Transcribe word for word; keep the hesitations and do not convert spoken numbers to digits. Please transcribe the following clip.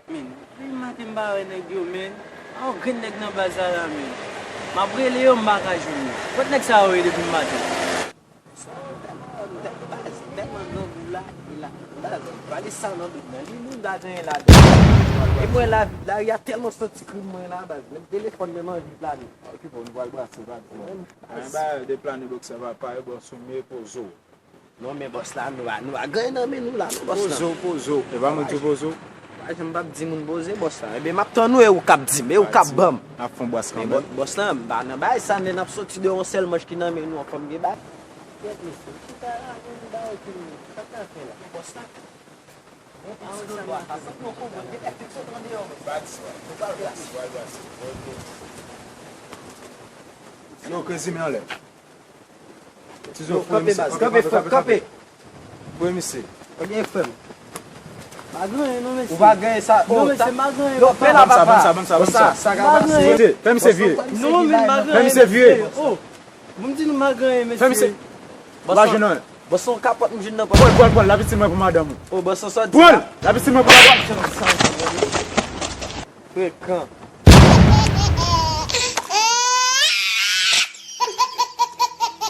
Men, depi maten m pa wè nèg yo, men. Pa yon grenn nèg nan baz sa la, men. M ap rele yo, m pa ka jwenn yo. Kot nèg sa yo ye depi maten? Sa yo tèlman, tèlman baz, tèlman grangou la, e la, baz, pa gen sa nan dout nan li, moun ta genyen ladan. E mwen, la, lari a tèlman santi krim mwen la, baz. Menm telefòn menm anvi plane. Okipe w, nou pral brase, baz. Mwen, baz, de plane bòksè, papa, e bòs ou, men poze w. Non, men bòs la, nou a, nou a genyen nan men nou la, non, bòs la. Pozo, pozo. E pa mwen ki pozo. Pa janm p ap di moun poze, bòs la. Ebyen, m ap tann ou, e ou k ap di m, e ou k ap ban m. N ap fè yon bwase kanmenm. Bòs la, m pa nan bagay sa, men n ap soti de yon sèl manch ki nan men nou, an fòm gen bagay. Kèt mesye, ki ta la, men nou ba yo ki nou, sa k ap fè la? Bòs la. Yo, Crazy, men anlè. Tizou, kanpe, baz, kanpe, frè m, kanpe. Fouye misye. Ebyen, frè m. Pa gen anyen non, mesye. Ou pa genyen sa. Non, mesye, m pa gen anyen, papa. Ban m sa, ban m sa, ban m sa, ban m sa. Sa, sa ka pase. Fè misye vire. Non, men m pa gen anyen, mesye. Fè misye vire. Oh, bon, m di nou m pa gen anyen, mesye. Fè misye. Ou pa jwenn anyen. Bòs, se yon kapòt m jwenn nan pòch. Pran l, pran l, pran l. L ap itil mwen pou madanm ou. Oh, bòs, sa w di la? Pran l! L ap itil mwen pou madanm ou. Frekan.